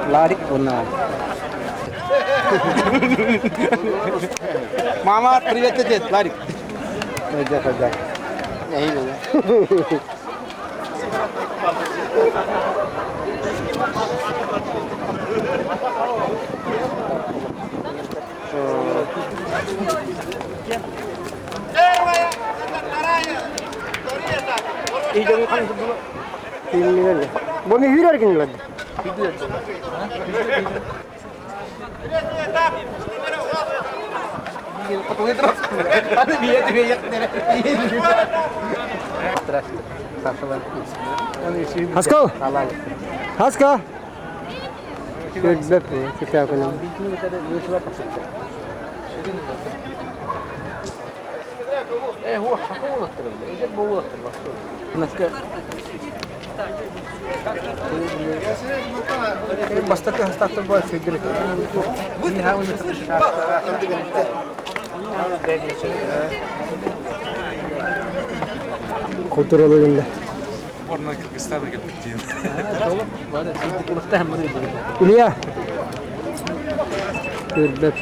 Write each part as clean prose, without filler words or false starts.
Ларик уонна Мама, привет, отец, Ларик. Пойдет, пойдет. Бу ми хүрэр гинилер. Хаскал! Хаска! Бастакы хастаахтар баар сирдэр Культуралыгында. Сборная Кыргызстана кэлбиттиин. Илья! Көрбөт.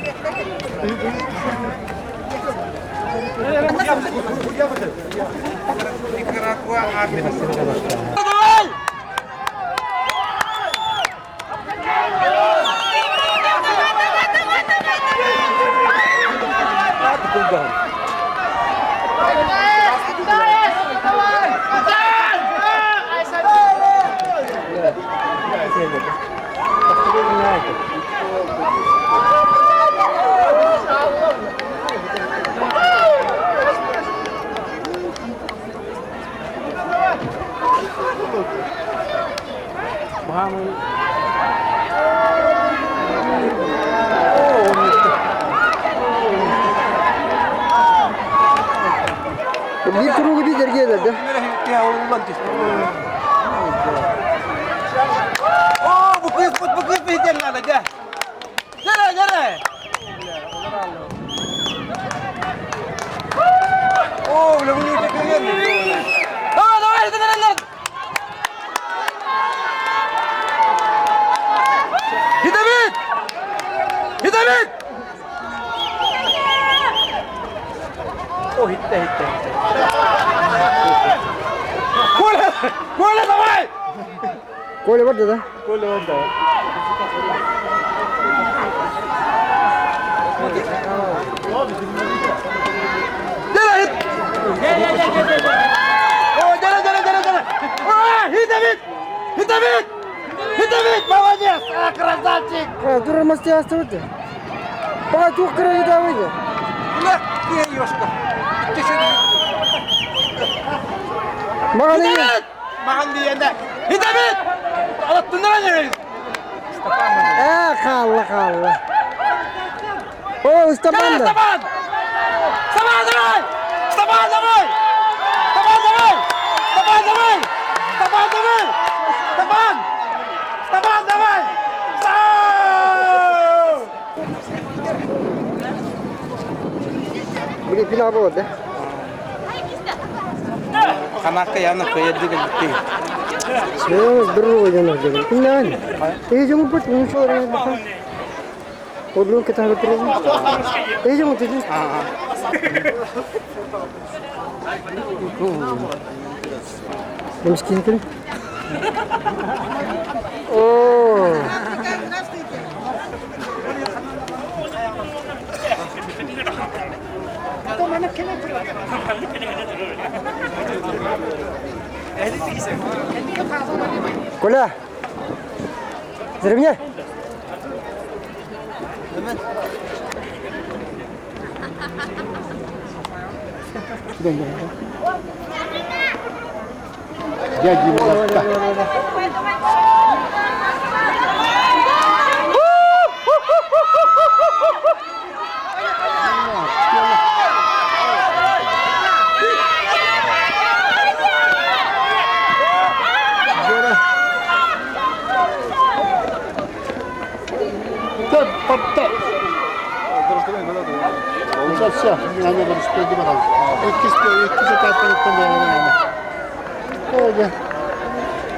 Биир кругу биир эргиэлэр да. О, бу кыыс, бу кыыс биһитиэн наада, дьэ. Дьэрэ, дьэрэ. О, бля, bu не Давай, давай, давай, давай. Хидамит! Хидамит! О, хитте, хитте, хитте. Коля! Коля, давай! Коля барда да? Коля, давай. Дьэ, О, дьэ, дьэ, дьэ, дьэ. А, Хидамит! Хидамит! Хидамит, молодец! А, красавчик! Турар масты астыбыт. Бага туох кыра давай. Бля, ты ёшка. Ты что? Мага не. Махан диэнэ. Хидамит! Алаттыннара Э, хаалла, хаалла. О, Степан да. Степан! Степан, давай! Степан, давай! Степан, давай! Степан, давай! Степан, давай! Степан! Степан, давай! Степ! Били финал болады да? Канакка явно кыйырды келбитти. Э, здорово, жанар жанар. Кимнән? Э, жеңіп бит, ну что, Одлун кета бит. Э, жеңіп бит. Неміс киін О! Коля! Зарівняй! Дяди молотка.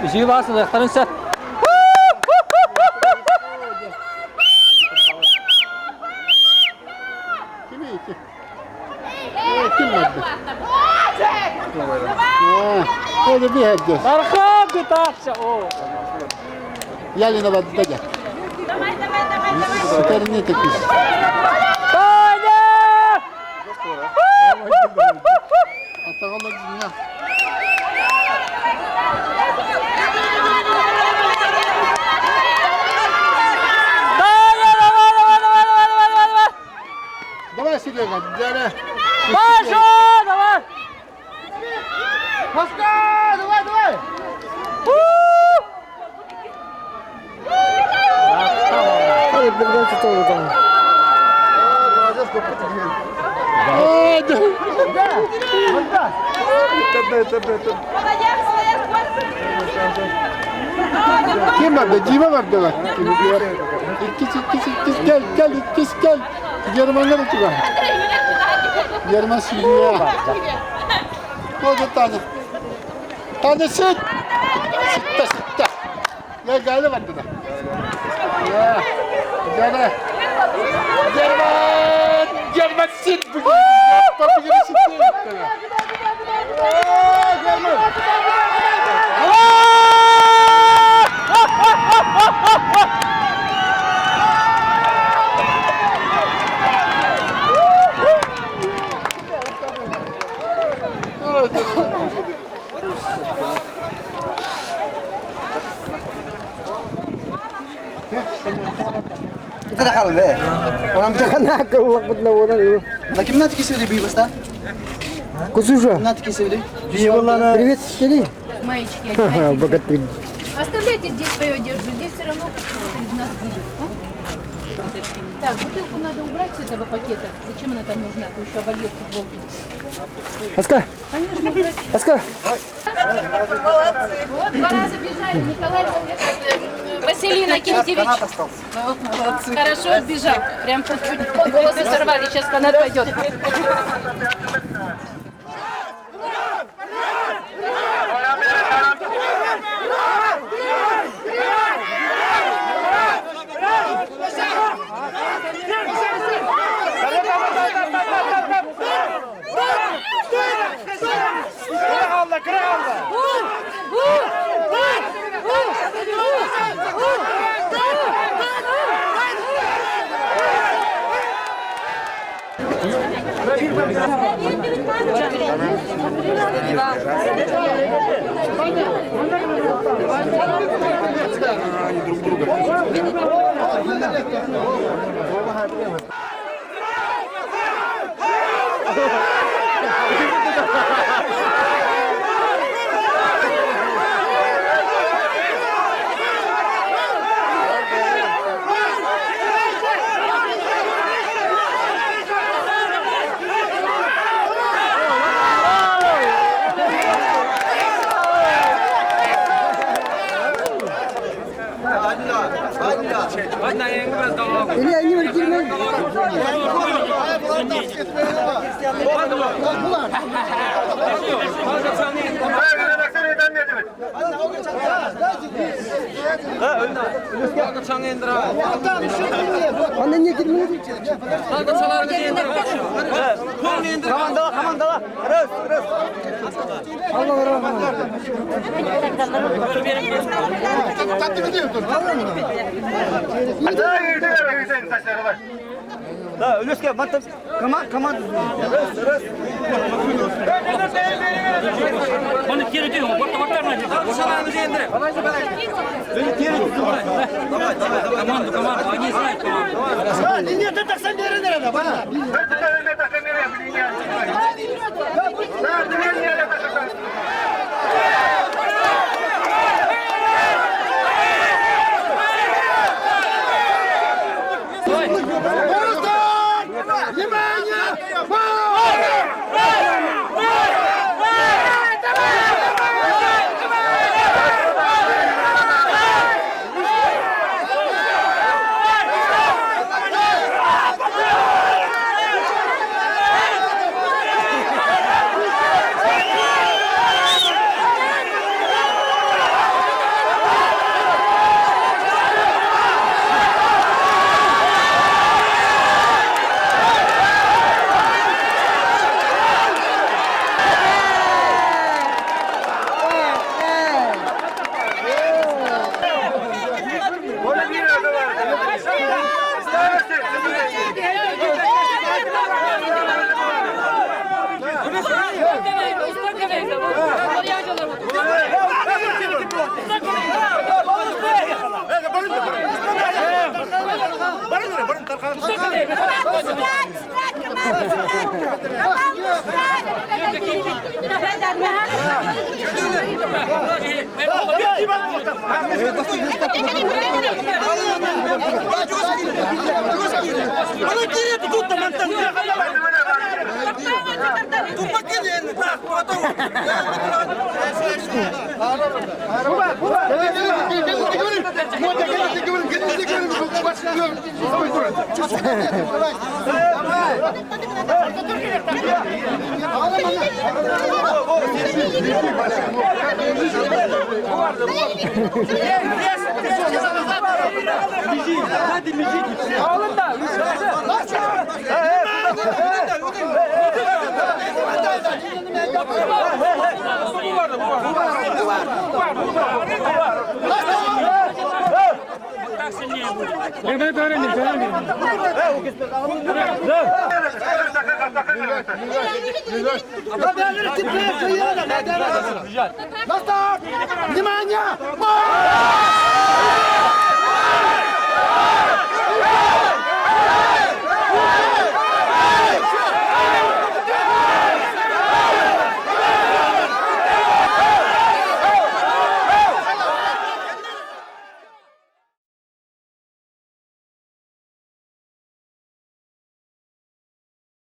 Үсүү баас ылыахтарын сөп. Öyle bir herkes. Архам гытаачча о. Ялина баддага. Ситерни текис. Таня! Атаҕала дьиҥэ. Таня, давай, давай, давай, давай, давай, давай, давай! Давай, Серега, давай. Паша, давай! Москва, давай, давай! Hadi bir tutalım. Kim vardı? Civa vardı bak. İkisi, ikisi, ikisi, gel, gel, ikisi, gel. Germanlar oturan. German sürüyor. Koca tane. Tane süt. Sitte, sitte. Ya gel vardı da. Ya. Gel. German. German süt bugün. Bugün süt. German. Кусужа. Привет, Сергей. Маечки Ага, одевайте. богатырь. Оставляйте здесь свою одежду, здесь все равно среди нас будет. а? Так, бутылку надо убрать с этого пакета. Зачем она там нужна? А то еще обольет футболку. Аска, Конечно, убрать. Аска. Вот, два раза бежали. Николай Василий Иннокентьевич. Хорошо отбежал. Прям чуть волосы сорвали. Сейчас канат пойдет. Илья, не вертимай. Ана не келмейді. Allah rahmet. Встать, встать, команда, встать! Команда, встать! Внимание!